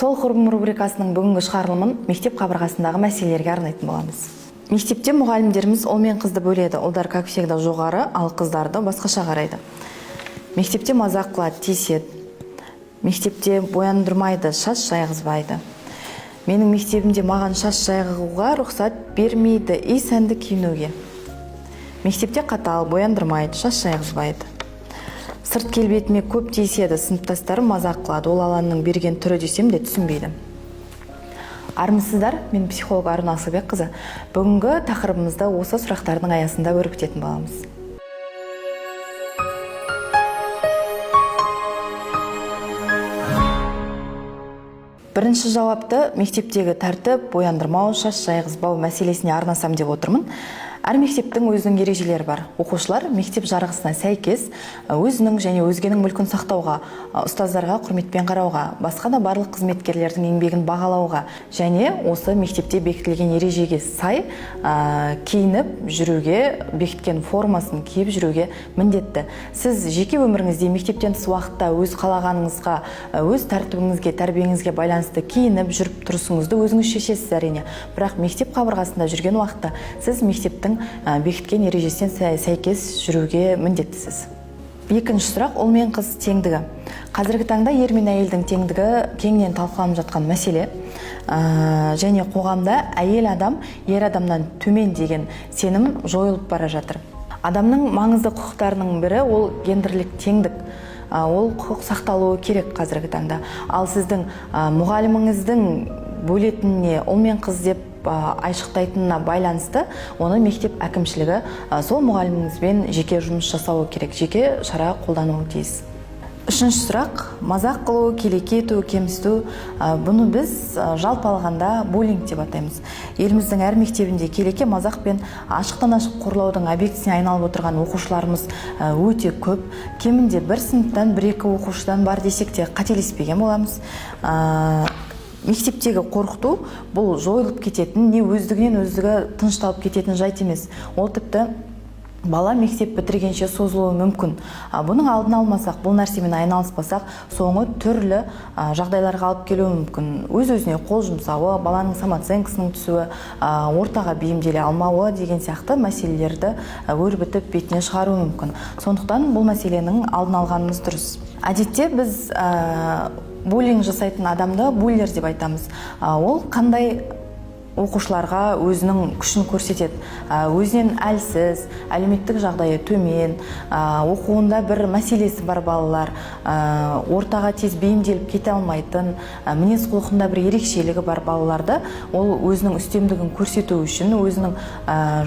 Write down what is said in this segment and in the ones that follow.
Сол құрбым рубрикасының бүгінгі шығарылымын мектеп қабырғасындағы мәселелерге арнайтын боламыз. Мектепте мұғалімдеріміз ұл мен қызды бөледі. Ұлдар, как всегда, жоғары, ал қыздарды басқаша қарайды. Мектепте мазақ қылады, тиіседі. Мектепте бояндырмайды, шаш жайғызбайды. Менің мектебімде маған шаш жайғуға рұқсат бермейді и сәнді киінуге. Мектепте қатал, бояндырмайды, шаш жайғызбайды. Сырт келбетіме көп тиіседі, сыныптастарым мазақ қылады. Ол Алланың берген түрі десем де түсінбейді. Армысыздар, мен психолог Арuna Асылбекқызы. Бүгінгі тақырыбымызды осы сұрақтардың аясында өрбітетін боламыз. Бірінші жауапты мектептегі тәртіп, бояндырмау, шаш жайғызбау мәселесіне арнасам деп отырмын. Әр мектептің өзінің ережелері бар. Оқушылар мектеп жарғысына сәйкес өзінің және өзгенің мүлкін сақтауға, ұстаздарға құрметпен қарауға, басқа да барлық қызметкерлердің еңбегін бағалауға және осы мектепте бекітілген ережеге сай киініп жүруге, бекіткен формасын киіп жүруге міндетті. Сіз жеке өміріңізде мектептен тыс уақытта өз қалағаныңызға, өз тәртібіңізге, тәрбиеңізге байланысты киініп жүріп тұрысыңызды өзіңіз шешесіз әрине. Бірақ мектеп қабырғасында жүрген уақытта сіз мектептің бекіткен ережесіне сәйкес жүруге міндеттісіз. Екінші сұрақ ұл мен қыз теңдігі. Қазіргі таңда ер мен әйелдің теңдігі кеңінен талқыланып жатқан мәселе. Және қоғамда әйел адам ер адамнан төмен деген сенім жойылып бара жатыр. Адамның маңызды құқықтарының бірі ол гендерлік теңдік. Ол құқық сақталуы керек қазіргі таңда. Ал сіздің мұғаліміңіздің бөлетініне ұл мен қыз деп айшықтайтынына байланысты оны мектеп әкімшілігі сол мұғаліміңізбен жеке жұмыс жасауы керек, жеке шара қолдануы тиіс. Үшінші сұрақ мазақ қылу, келеке ету, кемсіту. Бұны біз жалпы алғанда буллинг деп атаймыз. Еліміздің әр мектебінде келеке, мазақ пен ашықтан ашық қорлаудың объектісіне айналып отырған оқушыларымыз өте көп. Кемінде бір сыныптан бір-екі оқушыдан бар десек те қателеспеген боламыз. Мектептегі қорқыту бұл жойылып кететін, не өздігінен өздігі тынышталып кететін жайт емес. Ол тіпті бала мектеп бітіргенше созылуы мүмкін. Бұның алдын алмасақ, бұл нәрсемен айналыспасақ, соңы түрлі жағдайларға алып келуі мүмкін. Өз-өзіне қол жұмсауы, баланың самооценкасының түсуі, ортаға бейімделе алмауы деген сияқты мәселелерді өрбітіп бетіне шығаруы мүмкін. Сондықтан бұл мәселенің алдын алғанымыз дұрыс. Әдетте біз буллинг жасайтын адамды буллер деп айтамыз. Ол қандай оқушыларға өзінің күшін көрсетеді? Өзінен әлсіз, әлеуметтік жағдайы төмен, оқуында бір мәселесі бар балалар, ортаға тез бейімделіп кете алмайтын, мінез құлқында бір ерекшелігі бар балаларды ол өзінің үстемдігін көрсету үшін, өзінің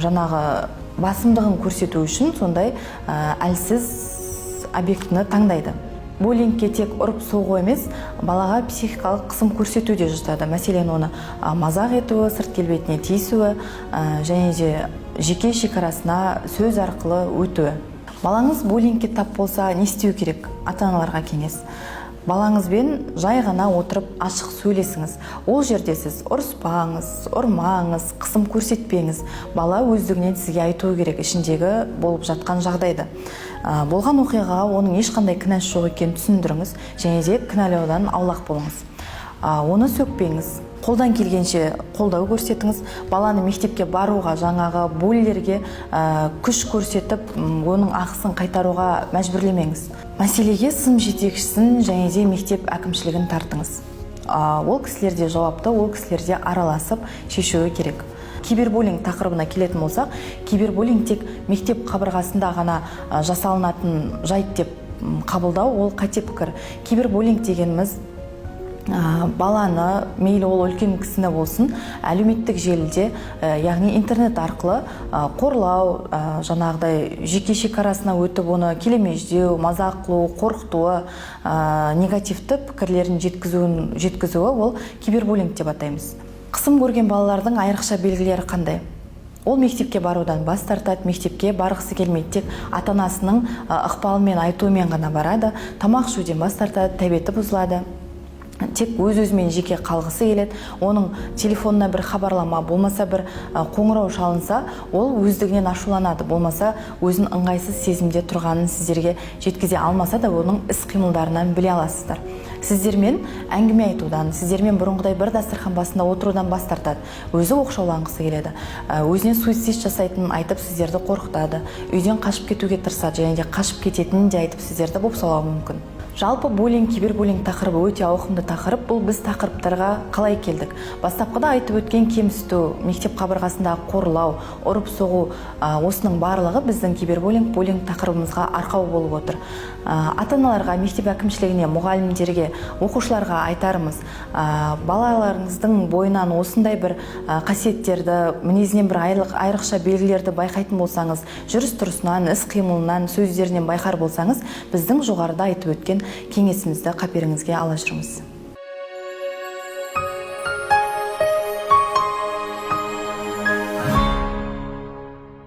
жаңағы басымдығын көрсету үшін сондай әлсіз объектіні таңдайды. Буллингке тек ұрып соғу емес, балаға психикалық қысым көрсету де жатады. Мәселен, оны мазақ етуі, сырт келбетіне тиісуі, және де жеке шекарасына сөз арқылы өтуі. Балаңыз буллингке тап болса, не істеу керек? Ата-аналарға кеңес. Балаңызбен жай ғана отырып ашық сөйлесіңіз. Ол жерде сіз ұрыспаңыз, ұрмаңыз, қысым көрсетпеңіз. Бала өздігінен сізге айтуы керек ішіндегі болып жатқан жағдайды. Болған оқиғаға оның ешқандай кінәсі жоқ екенін түсіндіріңіз және де кінәлаудан аулақ болыңыз. Оны сөкпеңіз. Қолдан келгенше қолдау көрсетіңіз. Баланы мектепке баруға, жаңағы буллерге күш көрсетіп, оның ақысын қайтаруға мәжбүрлемеңіз. Мәселеге сынып жетекшісін және де мектеп әкімшілігін тартыңыз. Ол кісілер де жауапты, ол кісілер де араласып шешуі керек. Кибербуллинг тақырыбына келетін болсақ, кибербуллинг тек мектеп қабырғасында ғана жасалынатын жайт деп қабылдау ол қате пікір. Кибербуллинг дегеніміз баланы, мейлі ол үлкен кісіні болсын, әлеуметтік желіде, яғни интернет арқылы қорлау, жаңағыдай жеке шекарасына өтіп оны келемеждеу, мазақ қылу, қорқытуы, негативті пікірлерін жеткізуі ол кибербуллинг деп атаймыз. Қысым көрген балалардың айрықша белгілері қандай? Ол мектепке барудан бас тартады, мектепке барғысы келмейді, тек ата-анасының ықпалымен, айтуымен ғана барады, тамақ ішуден бас тартады, тәбеті бұзылады, тек өз-өзімен жеке қалғысы келеді. Оның телефонына бір хабарлама, болмаса бір қоңырау шалынса, ол өздігінен ашуланады, болмаса өзін ыңғайсыз сезімде тұрғанын сіздерге жеткізе алмаса да, оның іс-қимылдарынан біле аласыздар. Сіздермен әңгіме айтудан, сіздермен бұрынғыдай бір дастархан басында отырудан бас тартады, өзі оқшауланғысы келеді. Өзіне суицид жасайтынын айтып, сіздерді қорқытады, үйден қашып кетуге тырысады және де қашып кететінін де айтып, сіздерді бопсалауы мүмкін. Жалпы, буллинг, кибербуллинг тақырыбы өте ауқымды тақырып. Бұл біз тақырыптарға қалай келдік? Бастапқыда айтып өткен кемсіту, мектеп қабырғасындағы қорлау, ұрып соғу, осының барлығы біздің кибербуллинг, буллинг тақырыбымызға арқау болып отыр. Ата аналарға, мектеп әкімшілігіне, мұғалімдерге, оқушыларға айтарымыз: балаларыңыздың бойынан осындай бір қасиеттерді, мінезінен бір айрықша белгілерді байқайтын болсаңыз, жүріс тұрысынан, іс қимылынан, сөздерінен байқар болсаңыз, біздің жоғарыда айтып өткен кеңесімізді қаперіңізге ала жүріңіз.